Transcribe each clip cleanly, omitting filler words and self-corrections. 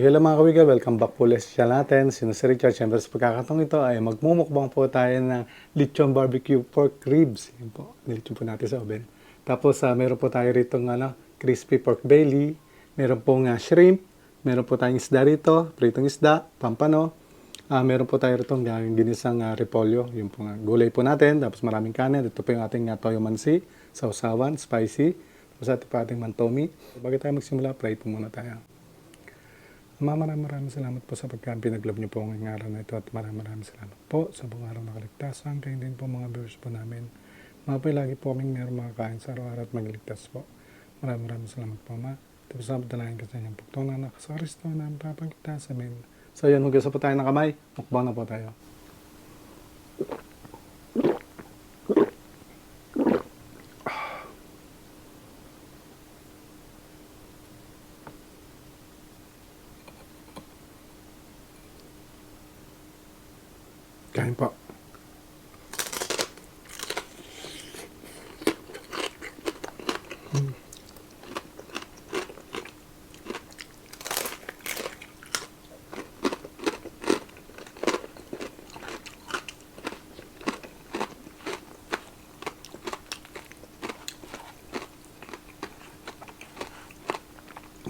Hello, mga kawigal, welcome back po ulit sa channel natin. Sino si Richard? Siyempre, sa pagkakataong ito ay magmumukbang po tayo ng lechon barbecue pork ribs. Yan po, nilechon po natin sa oven. Tapos meron po tayo rito ng crispy pork belly, meron pong shrimp, meron po tayong isda rito, pritong isda, pampano. Meron po tayo rito ng ginisang repolyo, yung po nga, gulay po natin, tapos maraming kanin. Ito po yung ating toyo mansi, sausawan, spicy. Tapos ating po ating mantomi. Bago tayo magsimula, pray po muna tayo. Ama, maraming maraming salamat po sa pagka pinaglob niyo po ngayong araw na ito at maraming maraming salamat po sa buong araw na kaligtasan. Kayo din po, mga viewers po namin. Mga po, lagi po kaming meron makakain sa araw-araw at magligtas po. Maraming maraming salamat po, Ama. Tapos sa dalangin ka sa inyong puktong na anak sa Kristo na ang papagligtas. Amen. So yun, hugas po tayo ng kamay. Mukbang na po tayo. Kain po.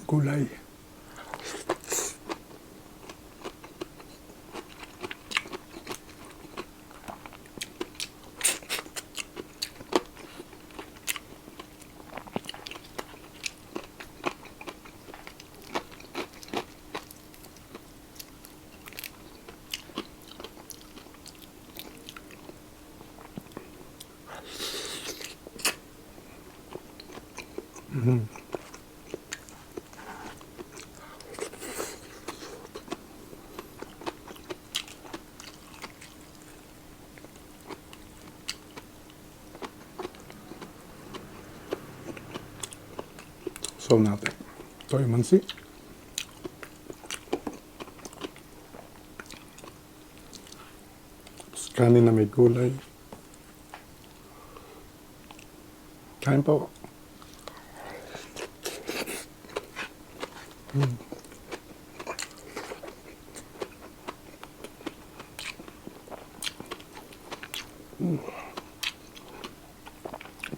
Gulay. So natin. Toyo mansi. Tapos kanin na may gulay. Kain po.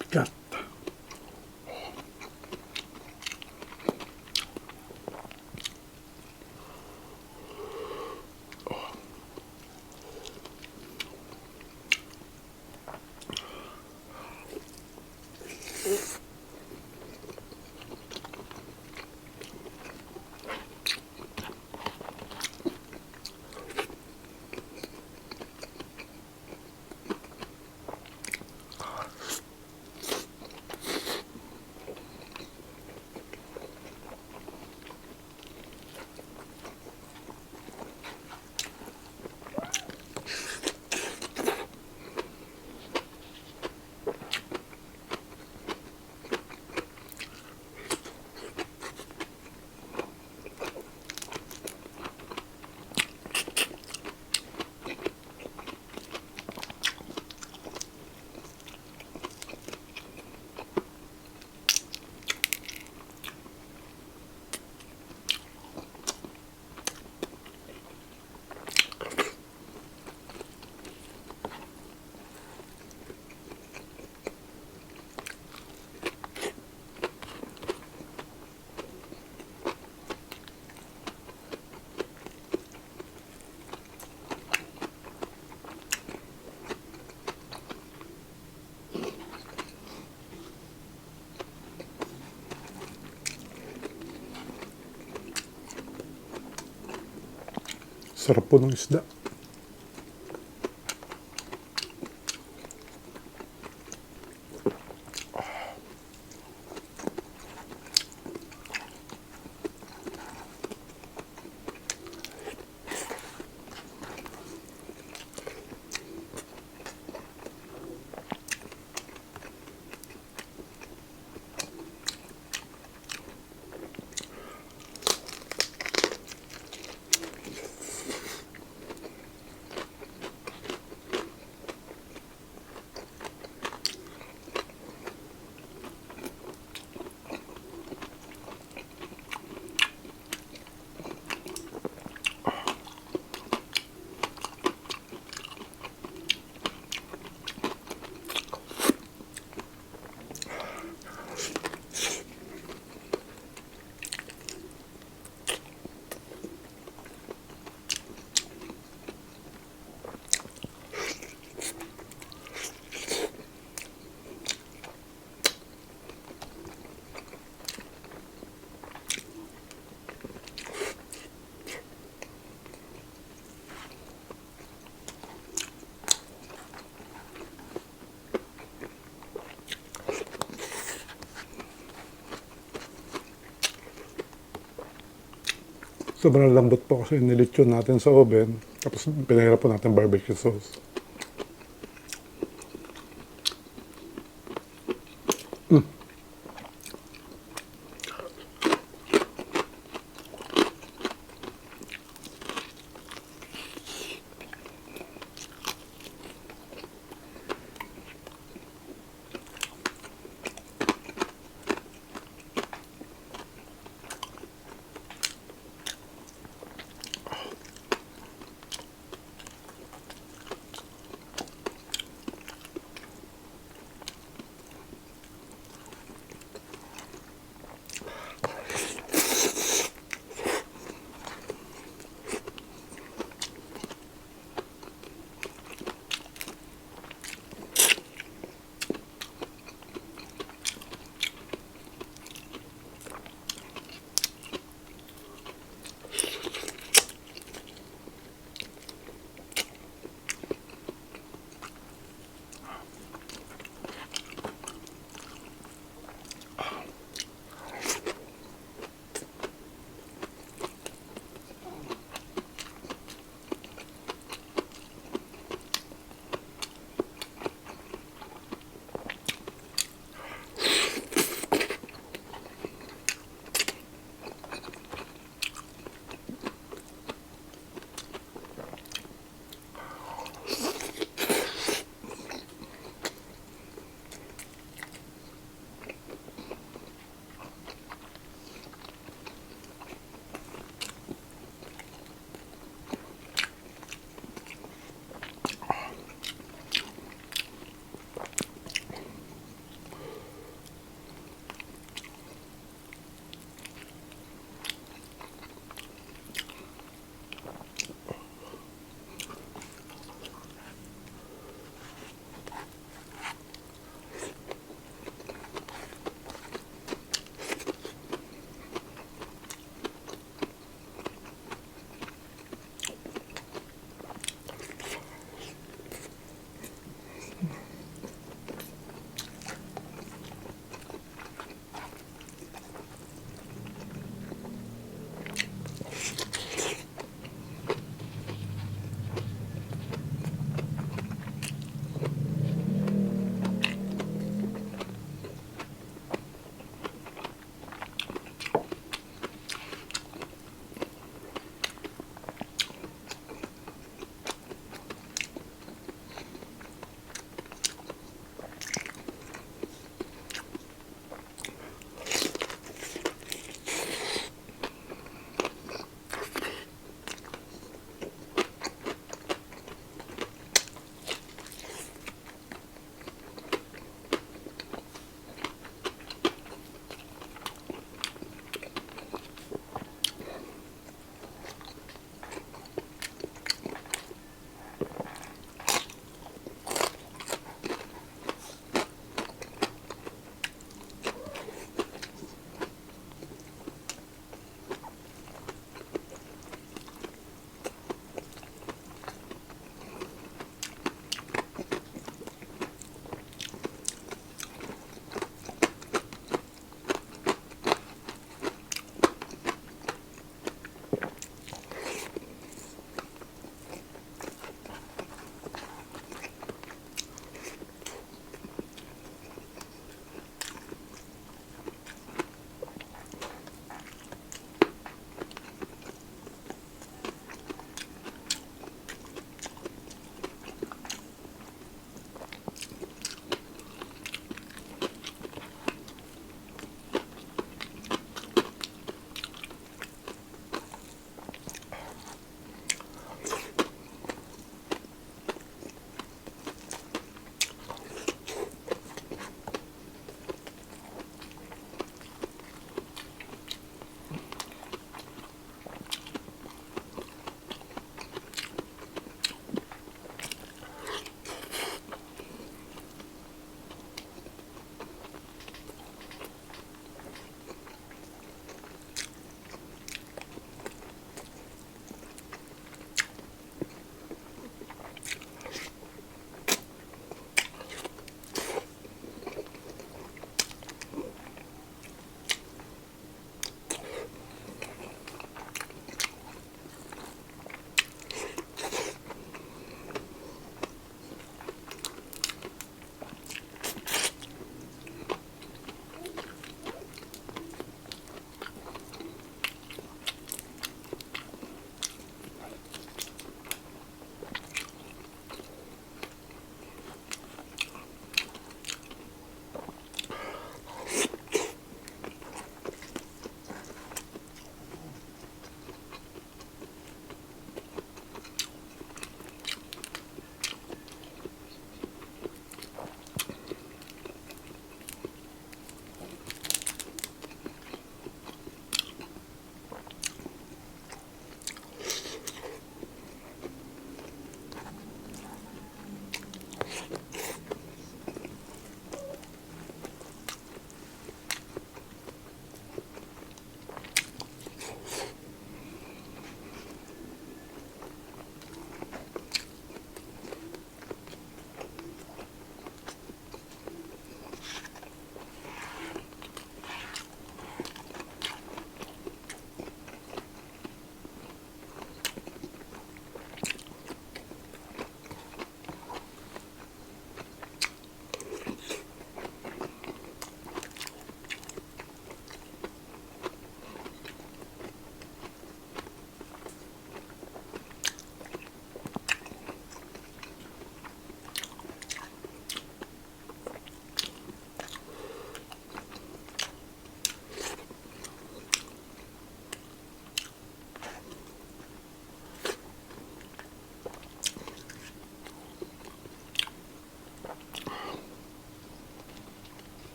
Bigat. Sarap po ng isda. Sobrang lambot po kasi nilitsyon natin sa oven. Tapos pinahirap po natin barbecue sauce.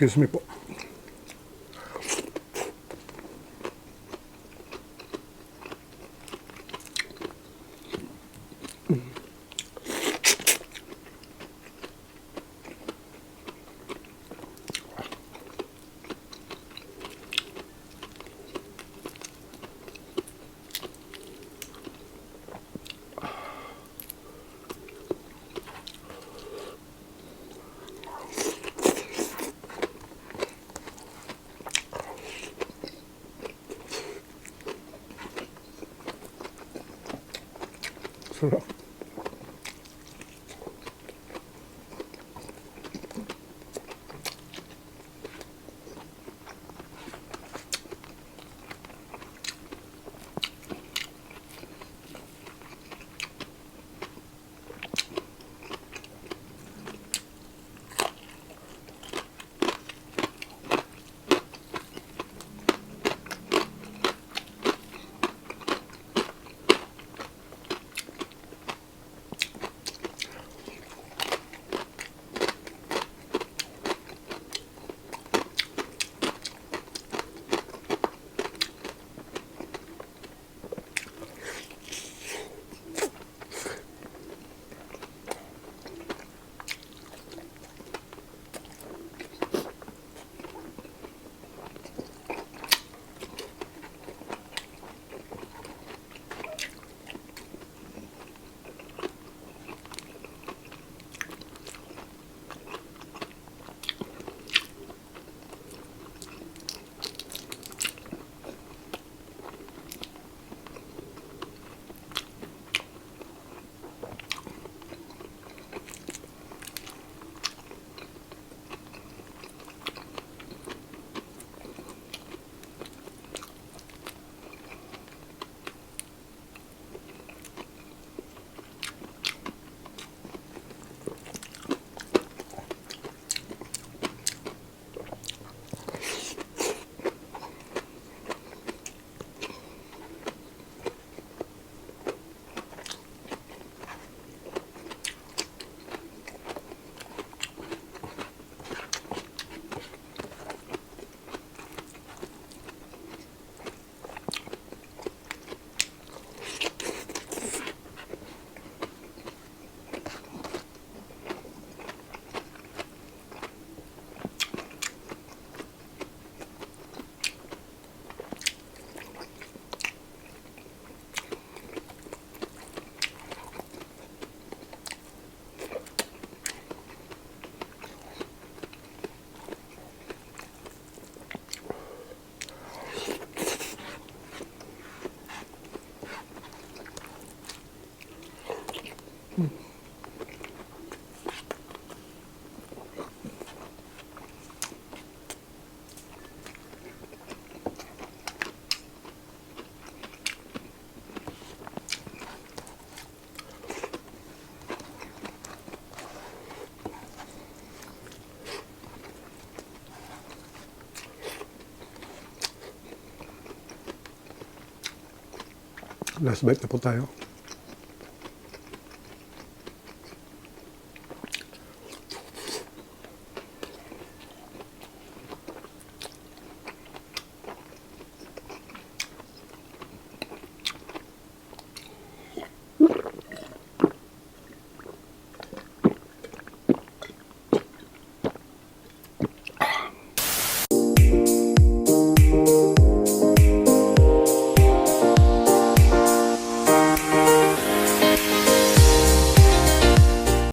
Excuse me po. Sarap. Last bite na po tayo.